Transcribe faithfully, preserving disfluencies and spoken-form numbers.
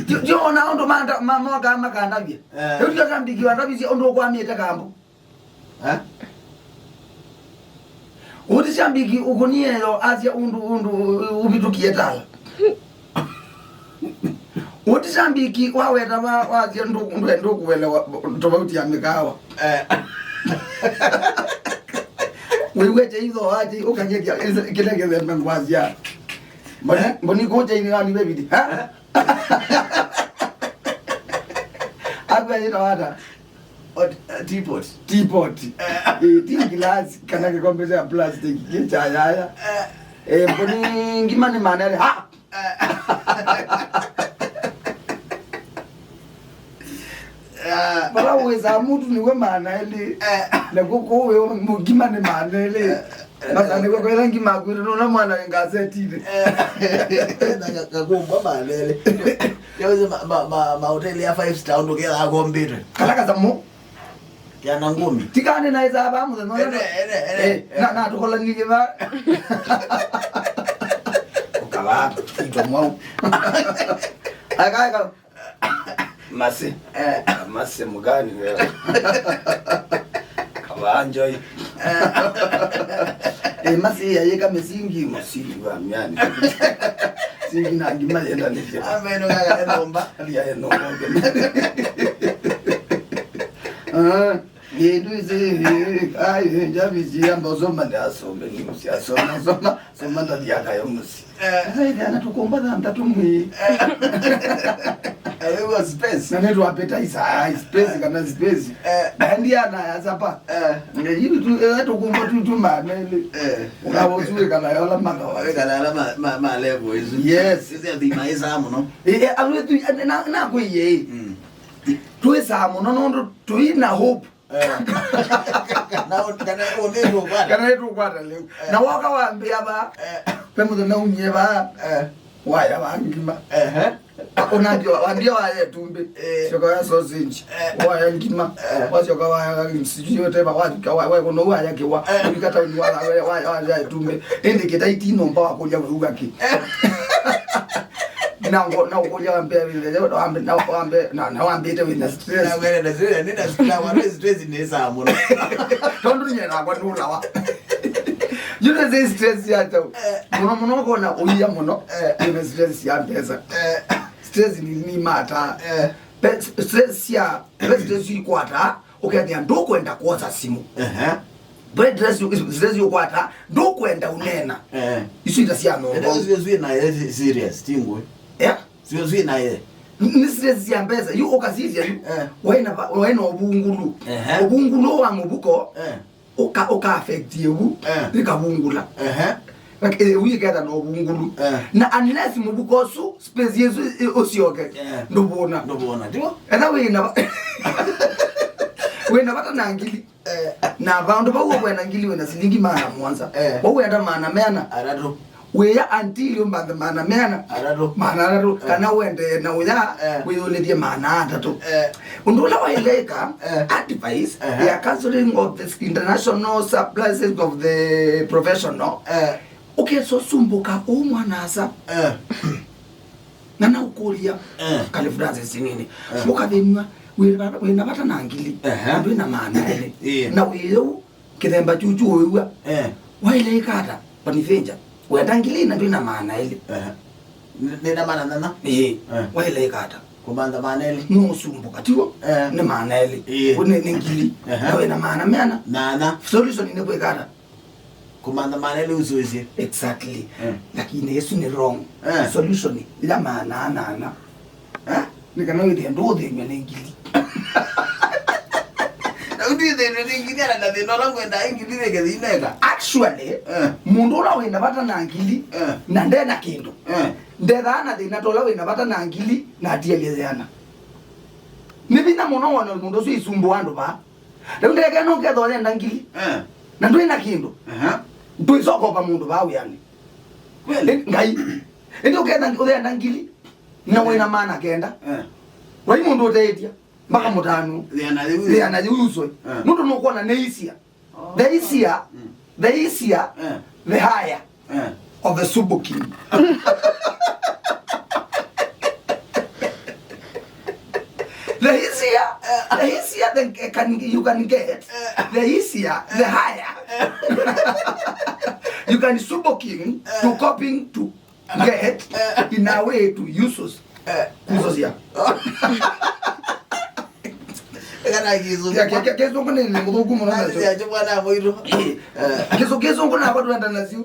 Ti, ti ona ũndũ manda-, ma-, mokaa makandavye. Eh. Rĩu ti Shabiki wandavisye ũndũ ũkwamĩte kambu. Eh? Ũti Shabiki ũkũnie yo asya ũndũ, ũndũ ũvĩtũkie tala. Ũti Shabiki waweta va, wasya ndũ-, ndũ-, ndũkũelewa tofauti ya mĩkaawa. Eh. Wĩw'ete itho ati ũkang'ethya kĩla kĩthembe ngwasya. Mboni, eh? Mboni kũkya ini wani veviti. Ha? Akwĩa yĩtawa ata? Ot-, eh, teapot. Teapot. Eh. Eh, ti ngilasi kana kĩkombe kya plastic kĩ kya yaya. Eh. Eh, mboni ngima nĩ maana elĩ. Ha! Eh. Ah. Vala wĩsaa mũtu nĩw'o maana elĩ. Eh. Na kũkũ wĩ mũngima nĩ maana elĩ. Eh. Masa nĩw'o kwĩla ngima akwĩtũ nũla mwana wĩ ngasetinĩ. Eh. Na ka-, kakumba maana elĩ. Yaweze ma-, ma-, ma-, mahoteli ya five star ũndũ kethaa kombĩtwe. Kala kasamũ. Kĩana ngũmi. Tikane na ĩsaa vaa mũthenya ũla. Ene, ene, ene. Eh, na, na tũkolanilye vaa. Ũkavaa, ito mwau. Aka, aka. Masi. Eh. Masi mgani wewe? Kavaa njoi. Eh, masi yayĩka mĩsingi, masi wa miani. Singi na ngima yendanĩtye. Ameno kaka enomba. Alia enomba. Ah, yĩndũ ĩsĩ, ai, njavisi amba ũsoma nĩ asome, nĩ mũsi asoma, soma, soma ndathi akayo mũsi. Eh. Sasa hivi anatukomba thanthatũ mwĩ. Eh. Ayo space. Na nĩtũ appetizer, ai, space kana space. Eh. Na ndiana ya sapa. Eh. Nge hivi tu, eh, tukumba tu, tu manele. Eh. Ukawo tuwe kana yola manga wa. Kana ala ma, ma, ma level isu. Yes. Sisi ati maisa mũno. Eh, eh, awe tu, eh, na, na kwiye. Mm. Twĩsaa mũno nũndũ twĩ na hope. Eh. Kana, kana ũndũ ũkwata. Kana nĩtũkwata lĩu. Eh. Na woka wambĩa vaa, eh, ve mũthenya umie vaa, eh, waya wa ngima. Ehe. Ũnambia, wambia waya ĩtumbĩ. Eh. Syoka ya sausage. Eh. Waya ngima. Eh. Wasyoka waya sijui yote, wa, wa, wa, wa, waya kĩwa. Eh. Ũlika tauni waya, waya, waya, waya ĩtumbĩ. Ĩndĩ kĩtaiti nomba wakũlya wĩuga kĩ. Eh. Na ngo, na ũkũlya wambĩa wĩthĩe, wambe, na wambe, na, na wambĩte wĩna stress. Na wĩna stress, nĩna stress, wĩna stress nĩ saa mũno. Tondũ nyie nakwa nũlawa. You know, say stress ya chau. Eh. Mũno mũno ũkona ũia mũno, eh, wĩna stress ya mbesa. Eh. Stress ni, ni mata. Eh. Pe-, stress ya, pe stress ikwata, ũkethĩa ndũkwenda kwosa simu. Ehe. Ve stress, stress ũkwata, ndũkwenda ũneena. Eh. Isu ita sya nongo. Ende sio sio na ye si-, serious, tingwe. Yeah? Sio sio na ye. N-, nĩ stress sya mbesa, yu ũkasisya yu. Eh. Waina va-, waina ũvungulu. Ehe. Ũvungulu wa mũvuko, eh, ũka, ũka affect yu, eh, ĩkavungula. Ehe. Like, eh, wiketha na ũvungulu. Eh. Na unless mũvuko ũsu, space yesu, eh, ũsyoke, eh, ndũvũna. Ndũvũna, tiwo? Etha wĩna va-, wĩna vata na ngili. Eh. Na vandũ vau ũkwenda ngili wĩna silingi maana mũonza. Eh. Vau wenda maana meana. Atatũ. Wĩya until ũmbanthe maana meana. Atatũ. Maana atatũ. Eh. Kana wende na ũya, eh, wĩyũlĩthye maana atatũ. Eh. Ũndũ ũla waĩle ĩka, eh, advice, eh, ya counseling of the international supplies of the professional. Eh. Ũkesa ũsumbũka ũ mwana-a-asa. Eh. Na naũkũlya, eh, Kali Francis nini? Eh. Ũkathĩnw'a wĩ na, wĩ na vata na ngili, ehe, ndwĩ na maana elĩ. Ĩĩ. Na wĩ yĩu kĩthemba kyũ kyũ ũĩw'a. Eh. Waĩle ĩka ata? Panivenja. Wenda ngili na ndwĩ na maana elĩ. Ehe. Nĩ, nĩ na maana nana? Ĩĩ. Eh. Waĩle ĩka ata? Kũmantha maana elĩ. Nũũsumbũka, tiw'o? Eh. Nĩ maana elĩ. Ĩĩ. Nĩ, nĩ ngili. Ehe. Na wĩ na maana meana? Nana. Solution nĩ kwĩka ata? Kũmantha maana elĩ ũsũĩsye. Exactly. Eh. Lakini ĩsu nĩ wrong. Eh. Solution ya maana anana. Eh? Nĩ kana wĩthĩe ndũũthĩnw'a nĩ ngili. Na ũndũĩthĩnw'a nĩ ngili, ana na thĩna ũla ngwendaa ngili nĩkethĩ ineka. Actually, eh, mũndũ ũla wĩ na vata na ngili, eh, na nde na kĩndũ. Eh. Ndethaa na thĩna ta ũla wĩ na vata na ngili na atielye yĩana. Nĩ vinya mũno wone mũndũ ũsu isumbũa andũ vaa. Rĩu ndeke no ketha ũyenda ngili. Eh. Na ndwĩ na kĩndũ. Aha. Ndwĩsokoka mũndũ vaa wĩanĩ. Kweli? Ĩ, Ngai. Ĩndĩ ũketha ũyenda ngili. Na wĩna maana kenda. Eh. Vai mũndũ ũteĩtya. Mpaka mũtanu. Thĩana yĩu. Thĩana yĩu uswe. Eh. Mũndũ nũkwona nĩ easier. Oh. The easier, mm, the easier, eh, the higher, eh, of the subuki. The easier, the easier the can, you can get, the easier, the higher. You can suboking to coping to get in a way to usus. Kusosia. Kana kizungu. Ya, ke- ke- Kĩsũngũ nĩ nĩ mũthũku mũno nacho. Ati bwana mũirũ. Kĩsũ- Kĩsũngũ nako twenda nasyo.